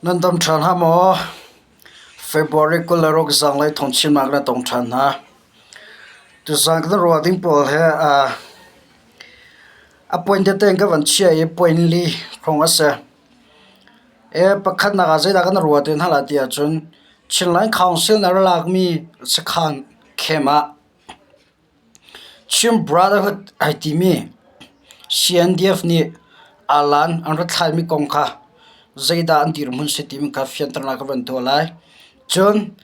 Nan dam ṭhan hnga maw? February 26 zanglei thawngchimnak na tong ṭhan hna. Tuzaan kan ruah ding pawl he a point tete in ka van chiah i point li hrawng a si. Pakhatnak ah zeidah kan ruah te hna lai ti ahcun Chinland Council na ra lakmi sakhan camp ah Chin Brotherhood ai timi CNDF nih alan an rat thlaimi kong kha zeidah an dirhmun si timi kha fianternak ka van tuah lai. Cun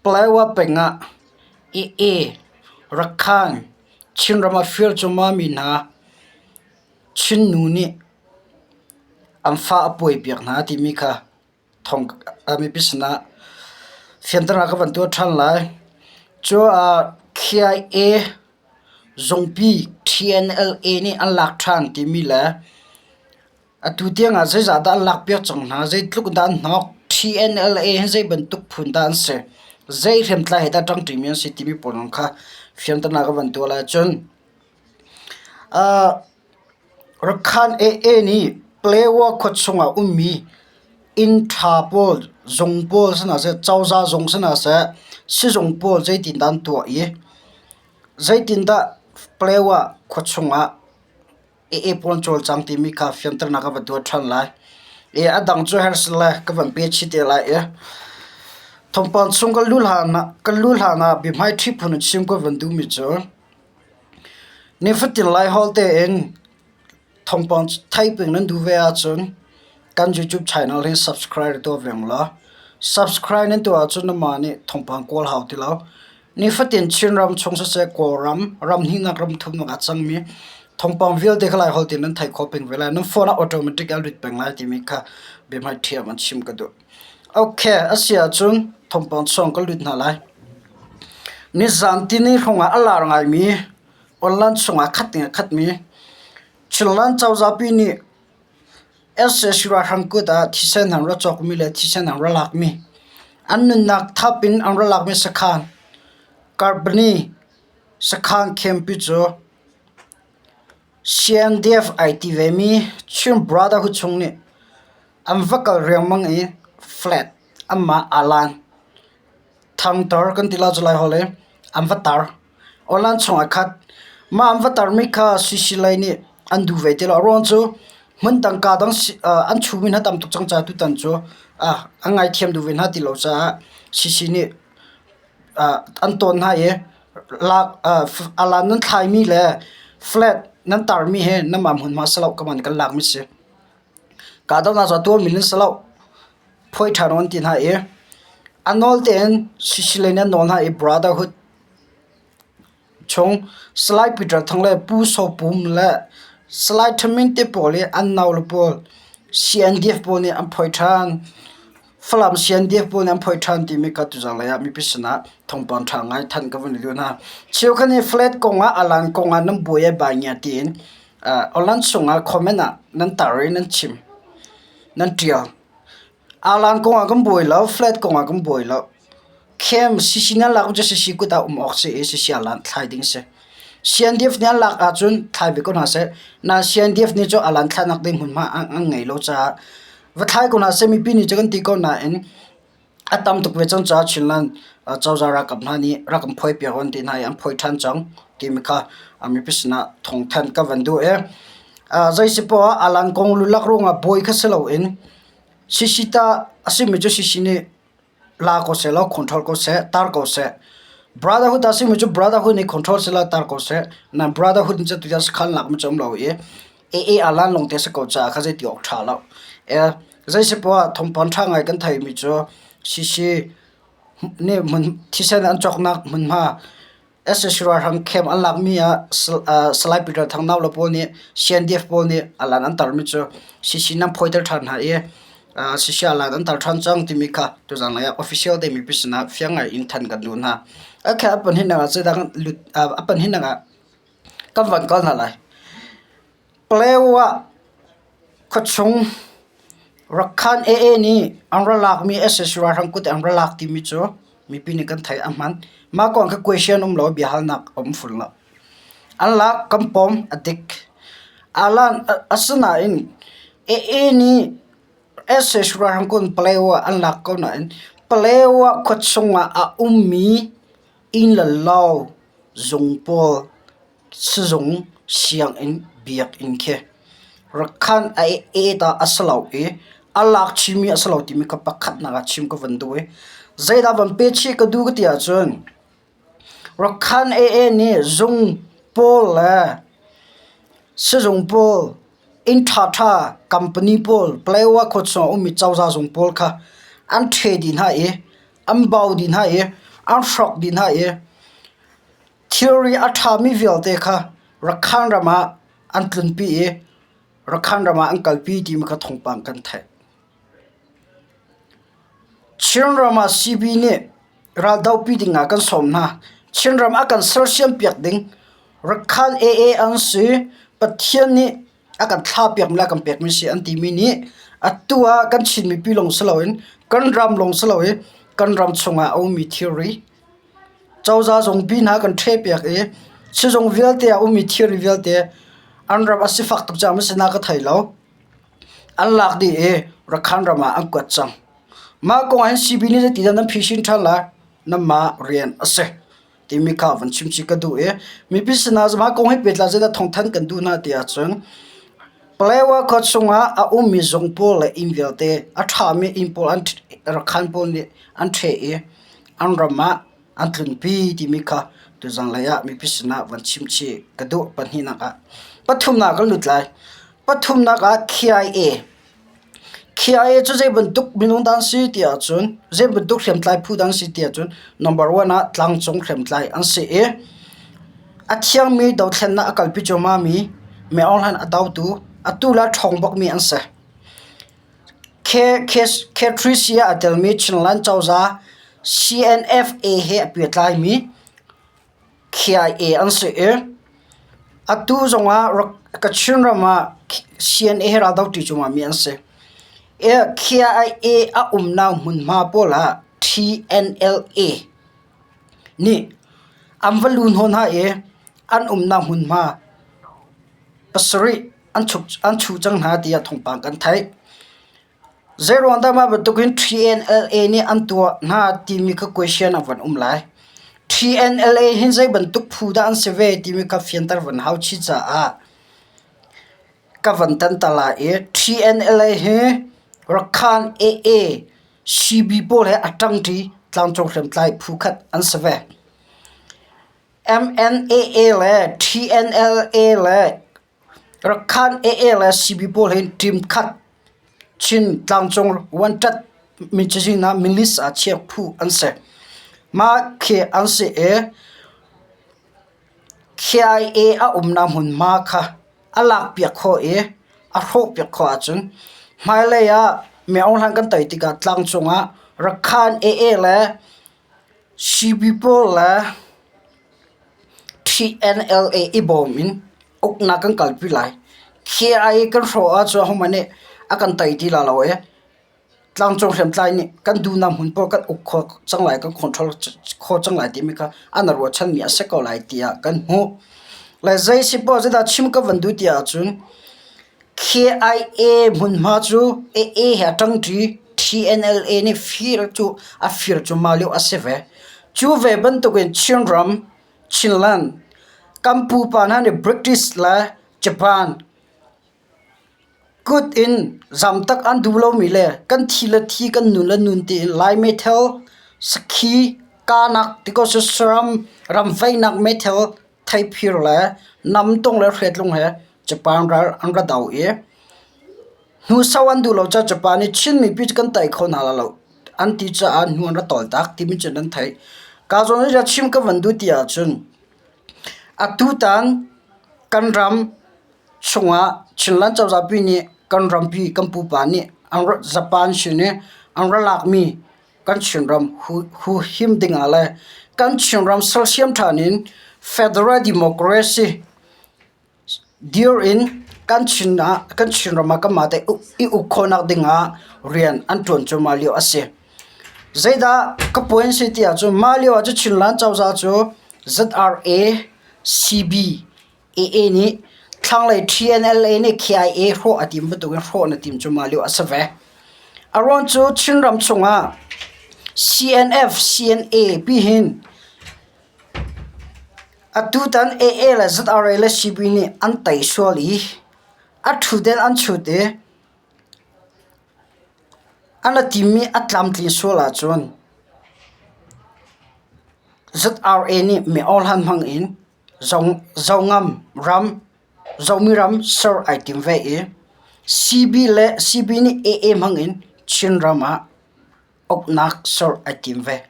Palawa peng ah AA, Rakhine, Chinram ah fir cumami hna Chin nu nih an fa a puaipiak hna timi kha thong mipi sinah fianternak ka van tuah ṭhan lai. Cu ah KIA zungpi TNLA nih an lak ṭhan timi le atu tiangah zeizah dah an lakpiak cang hna, zeitluk dah an hnawk, TNLA hi zei bantuk phun dah an si, zei hriamtlai he dah ṭangṭimi an si timi pawl zong kha fianternak ka van tuah lai. Cun Rakhan AA nih Palawa khua chungah ummi inn ṭha pawl, zung pawl si hna seh, cozah zung si hna seh, sizung pawl zeitindah an tuah i zeitindah Palawa khua chungah AA pawl an cawlcang timi kha fianternak ka va tuah ṭhan lai. I a dang cu herh le ka van pe chih te lai i thawngpang chung kan luh hlan ah biahmaiṭhi phun in chim ka van duhmi cu Nifatin Laiholh tein thawngpang theiping nan duh ve ahcun kan YouTube channel hi subscribe tuah ve law. Subscribe nan tuah ahcun nanmah nih thawngpang kawl hau ti lo. Nifatin Chinram chung siseh Kawlram, ram hnihnak ram thumnak ah cangmi thawngpang vialte kha Laiholh tein nan theih khawh peng ve lai. Nan phone ah automatic a lut peng lai timi kha biahmai ṭhiam an chim ka duh. Okay, a si ahcun thawngpang chung ka lut hna lai. Nizan tini hrawngah a lar ngaimi online chungah khat ding a khatmi Chinland cozahpi nih sac ralhrang kut ah thisen an ra cawkmi le thisen an ra lakmi an nunnak thap in an ra lakmi sakhan Karbani sakhan camp cu CNDF ai ti vemi Chin Brotherhood chung nih an va kal riangmang i flat anmah aa lan. Thangtar kan ti lai cu Laiholh i an va tar. Online chungah khat mah an va tarmi kha CC lei nih an duh ve ti lo. A ruang cu hmun dang kaa dang an chumi hna tam tuk cang caah tutan cu an ngaithiam duh ve hna ti lo caah CC nih an tawn hna i lak alan nan thlaimi le flat nan tarmi hi nanmah hmunhma si lo ka man kan lakmi si. Kahdohnak cu a tuahmi nan si lo. Phuai ṭhan an ti hna i a nawl tein Sicily in an nawl hna i Brotherhood chung Salai Peter Thang le Pu Saw Pum le Salai Thamin te pawl i an naule pawl CNDF pawl nih an phuai ṭhan. Falam CNDF pawl nih an phuai ṭhan timi kha tuzang lei ah mipi sinah thawngpang ṭha ngai thanh ka vun i duh hna. Cheukhat nih flat kong ah alan kong ah nan buai ai bai ngia tiin online chungah comment ah nan tar i nan chim nan ṭial. Alan kong ah kan buai lo, flat kong ah kan buai lo. Khem CC nan lak cu CC kut ah um awk si i CC alan thlai ding si. CNDF nih an lak ahcun thlai ve ko hna seh. Na CNDF nih cu alan thlainak ding hmunhma an ngei lo caah va thlai ko hna seh mipi nih cu kan ti ko nain a tam tuk ve cang caah Chinland cozah ralkap hna nih rak kan phuai piak an ti hna i an phuai ṭhan cang timi kha mipi sinah thawngthanh ka van duh i zei si poah alan kong lulak ruangah bawi kha si loin CC ta a simi cu CC nih la ko seh law control ko seh tar ko seh brotherhood a simi cu brotherhood nih control seh law tar ko seh na brotherhood nih cu sakhan lak mi cu um lo i AA alan lawng te si ko caah kha zei ti awk ṭha lo zei si poah thawngpang ṭha ngai kan theimi cu CC nih hmun thisen an cawknak hmunhma sac ralhrang camp an lakmi ah Salai Peter Thang nau le pawl nih CNDF pawl nih alan an tarmi cu CC nan phawiter ṭhan hna i CC alan an tar ṭhan cang timi kha tuzan lei ah official te mipi sinah fiang ngai in thanh kan duh hna. Okay, a pahnihnak ah zeidah lut a pahnihnak ah kan van kal hna lai. Palaewa khuachung Rakhan AA nih an ra lakmi sac ralhrang kut in an ra lak timi cu mipi nih kan theih a hman. Mah kong kha question um lo biahalnak a um ful lo. An lak kan pom a dik. Alan asinain AA nih. sac ralhrang kun Palaewa an lak ko nain Palaewa khua chungah a ummi inn le lo zung pawl sizung sianginn biakinn khi Rakhan a e ta a si lo i a lak chihmi a si lo timi kha pakhatnak ah chim ka van duh i zeidah van pe chih ka duh ka ti ahcun Rakhan AA nih zung pawl le sizung pawl inn ṭhaṭha company pawl Palaewa khua chung a ummi cozah zung pawl kha an ṭhe dih hna i an bau dih hna i an hrawk dih hna i thilri a ṭhami vialte kha Rakhan ram ah an tlunpi i Rakhan ram ah an kalpi timi kha thawngpang kan theih. Chinram ah CB nih raldohpi ding ah kan sawm hna. Chinram a kan sersiampiak ding Rakhan AA an si. Pathian nih a kan thlahpiakmi le a kan pekmi si an timi nih atu ah kan Chin mipi lawng si loin kan ram lawng si loin kan ram chungah a ummi thilri cozah zungpi hna kan ṭhehpiak i sizung vialte ah ummi thilri vialte an ram a sifak tuk caah maw si na ka thei lo. An lak dih i Rakhan ram ah an kuat cang. Mah kong ah hin CB nih zeitindah nan phisin ṭhan lai? Nanmah rian a si timi kha van chim chih ka duh i mipi sinah mah kong he pehtlai zeidah thawngthanh kan duh hna ti ahcun Palaewa khua chungah a ummi zung pawl le inn vialte a ṭhami inn pawl an Rakhan pawl nih an ṭheh i an ram ah an tlunpi timi kha tuzanglei ah mipi sinah van chim chih ka duh pahnihnak ah. Pathumnak kan lut lai. Pathumnak ah KIA. KIA cu zei bantuk minung dah an si ti ahcun zei bantuk hriamtlai phu dah an si ti ahcun number one ah tlangcung hriamtlai an si i a thiangmi dothlennak a kalpi cuahmahmi Min Aung Hlaing a dotu atu le a ṭhawng bakmi an si. K3C ah aa telmi Chinland cozah CNFA he a pehtlaimi KIA an si i atu zongah Kachin ram ah CNA he raldohṭi cuahmahmi an si. KIA a umnak hmunhma pawl ah TNLA nih an va lu hnawh hna i an umnak hmunhma pasarih an chuh cang hna tiah thawngpang kan theih. Zeiruang dah mah bantuk hin TNLA nih an tuah hna timi kha question a van um lai. TNLA hin zei bantuk phu dah an si ve timi kha fianter van hau chih caah ka van tan ta lai i TNLA hi Rakhan AA CB pawl he a ṭangṭi tlangcung hriamtlai phu khat an si ve. MNAA le TNLA le Rakhan AA le CB pawl hi team khat Chin tlangcung wanṭat mi cazin ah milis ah chiah phu an si. Mah khi an si i KIA a umnak hmunhma kha a lakpiak khawh i a hrawhpiak khawh ahcun hmailei ah Myo Aung Hlaing kan tei tikah tlangcung ah Rakhan AA le CB pawl le TNLA i bawm in uknak kan kalpi lai. KIA kan hrawh ahcun ahohmanh nih a kan tei ti lai lo i tlangcung hriamtlai nih kan duhnak hmun paoh kan uk khawh cang lai, kan control khawh cang lai timi kha an i ruahchanmi a si ko lai tiah kan hmuh. Le zei si poah zeidah chim ka van duh ti ahcun KIA hmunhma cu AA he a ṭangṭi. TNLA nih fir cu a fir cu mah lio a si ve. Cu ve bantukin Chinram, Chinland, kan pupa hna nih British le Japan kut in zamtak an duh lomi le kan thi le thi kan nun le nun tiin Lai meithal, sakhi, kahnak ti ko seh saram ramvaihnak meithal theiphir le namtung le hriatlung he Japan ral an ra do i hnuso an duh lo caah Japan nih Chin mipi cu kan tei kho hna lai lo an ti caah hnu an ra tawltak timi cu nan theih. Ka zawn i chim ka van duh ti ahcun atutan kan ram chungah Chinland cozah pi nih kan rampi kan pupa nih an Japan sin i an ra lakmi kan Chinram huhim dingah le kan Chinram sersiam ṭhan in Federal Democracy dir in kan Chin ah kan Chinram ah kanmah te i uk khawhnak dingah rian an ṭuan cuahmah lio a si. Zeidah ka puan si ti ahcun mah lio ah cun Chinland cozah cu ZRA, CB, AA nih thlanglei TNLA nih KIA hrawh a tim bantukin hrawh na tim cuahmah lio a si ve. A ruang cu Chinram chungah CNF, CNA pihin atutan AA le ZRA le CB nih an tei sual i a ṭhutden an chut i an a timmi a tlamtlin sual ahcun ZRA nih mi-awhlan hmang in Zongam ram Zomi ram ser ai tim ve i CB le CB nih AA hmang in Chinram ah uknak ser ai tim ve.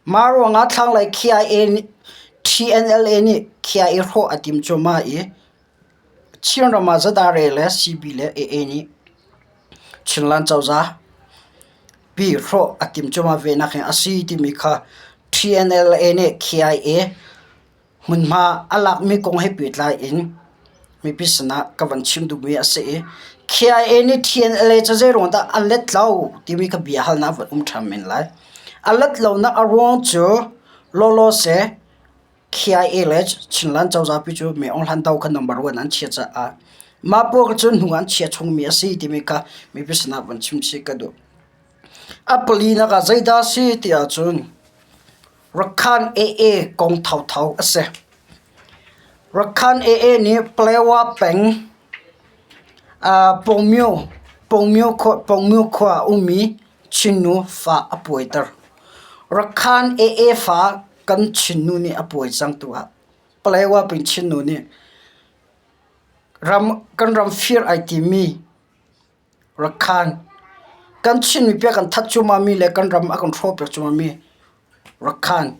Mah ruangah thlanglei KIA nih TNLA nih KIA hrawh a tim cuahmah i Chinram ah ZRA le CB le AA nih Chinland cozah pi hrawh a tim cuahmah ve nak hi a si timi kha TNLA nih KIA hmunhma a lakmi kong he pehtlai in mipi sinah ka van chim duhmi a si i KIA nih TNLA cu zeiruang dah a let lo timi ka bia halnak van um ṭhan men lai. A let lonak a ruang cu lawlaw seh KIA le Chinland cozah pi cu Mei Aung Hlan do kha number one an chia caah mah pawl cu hnu an chia chungmi a si timi kha mipi sinah van chim chih ka duh. A palinak ah zeidah a si ti ahcun Rakhan AA kong thotho a si. Rakhan AA nih Palewa peng Pongmyo Pongmyo khua a ummi Chinnu fa a puaiter. Rakhan AA fa kan Chinnu nih a puai cang tu ah Palewa peng Chinnu nih ram kan ram fir ai timi Rakhan kan Chin mipi a kan that cuahmahmi le kan ram a kan hrawhpiak cuahmahmi Rakhan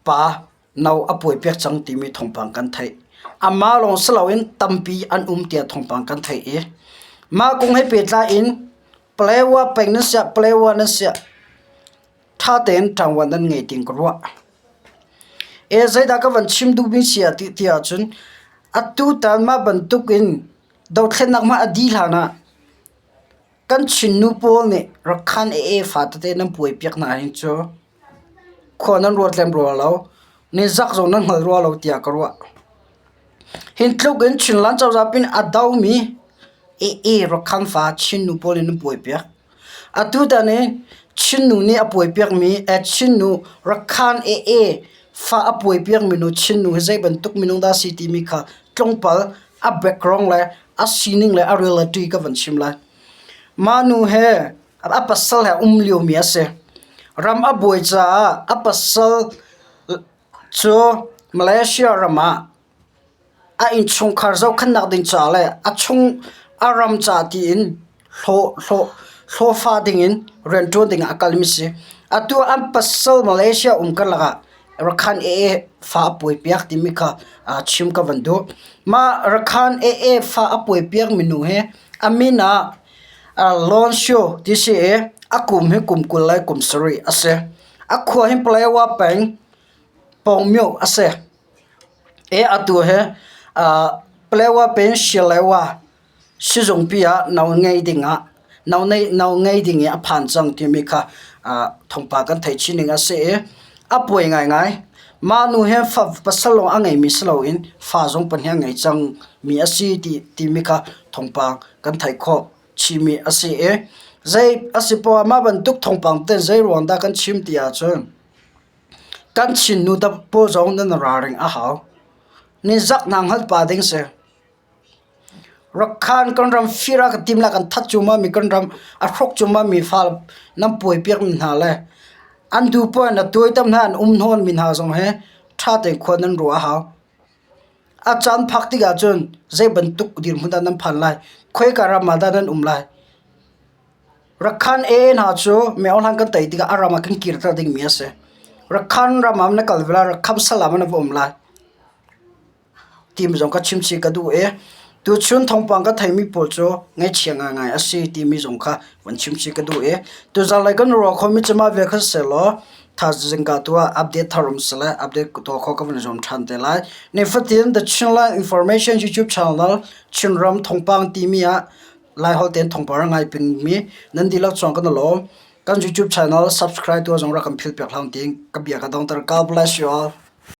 pa no a puaipiak cang timi thawngpang kan theih. Amah lawng si loin tampi an um tiah thawngpang kan theih i mah kong he pehtlai in Palewa peng nan siah Palewa nan siah ṭha tein ṭangvuan nan ngei tiin ka ruah. E zeidah ka van chim duhmi si ah ti tiah cun atutan mah bantuk in dothlennak hmanh a dih hlan ah kan Chin nu pawl nih Rakhan AA fa tete nan puaipiak hna hin cu khua nan ruat lem rua lo, nizak zong nan hngal rua lo tiah ka ruah. Hin tluk in Chinland cozah pin a domi AA Rakhan fa Chin nu pawl nih nan puaipiak. Atutan i Chinnu nih a puaipiakmi Chinnu Rakhan AA fa a puaipiakmi nu Chinnu hi zei bantuk minung dah a si timi kha tlawmpal a background le a sining le a reality ka van chim lai. Mah nu he a pasal he um liomi a si. Ram a buai caah a pasal cu Malaysia ram ah A innchungkhar zohkhenhnak ding ca le a chung a ram ca tiin hlawhfa dingin rianṭuan dingah a kalmi si. Atu an pasal Malaysia um karlak ah Rakhan AA fa a puaipiak timi kha chim ka van duh. Mah Rakhan AA fa a puaipiak minu hi a min ah Lon Sio ti si i a kum hi kum 20 le kum sarih a si. A khua hi Palawa peng Pawngmyo a si. Atu hi Palewa peng Sialewa sizungpi ah no ngei dingah no ngei ding i a phan cang timi kha thawngpang kan theih chin ning a si i a puai ngaingai. Mah nu hi pasal lawng a ngeimi si loin fa zong pahnih a ngei cangmi a si timi kha thawngpang kan theih khawh chihmi a si i zei a si poah ah mah bantuk thawngpang ten zei ruang dah kan chim ti ahcun Kan Chin nu pawl zong nan ralring a hau. Nizak hna hngalh pah ding si. Rakhan kan ram fir a kan tim la kan that cuahmah mi kan ram a hrok cuahmah mi fa nan puai piak mi hna le an du puai na tuaitam hna an um hnawn mi hna zong he ṭha tein khua nan ruah a hau. A caan phak tikah cun zei bantuk dirhmun dah nan phan lai, khoika ram ah dah nan um lai. Rakhan AA hna cu miohlang kan tei tikah a ram ah kan kirter dingmi a si. Rakhan ram ah na kal ve lai, Rakham sal ah na va um lai timi zong ka chim chih ka duh i tuchun thawngpang ka theimi pawl cu ngaihchia ngaingai a si timi zong kha van chim chih ka duh i tuzarlei kan ruah khomi cu mah vial kha sisehlaw thaizing ka tu ah update thar um sile update tuah khawh ka van zuam ṭhan te lai. Nifatin The Chinland Information YouTube channel Chinram thawngpang timi ah Laiholh tein thawngpang a ngai pengmi nan dihlak cungah kan i lawm. Kan YouTube channel subscribe tuah zong rak kan philh piak hlah tiin ka bia ka dongter. God bless you all.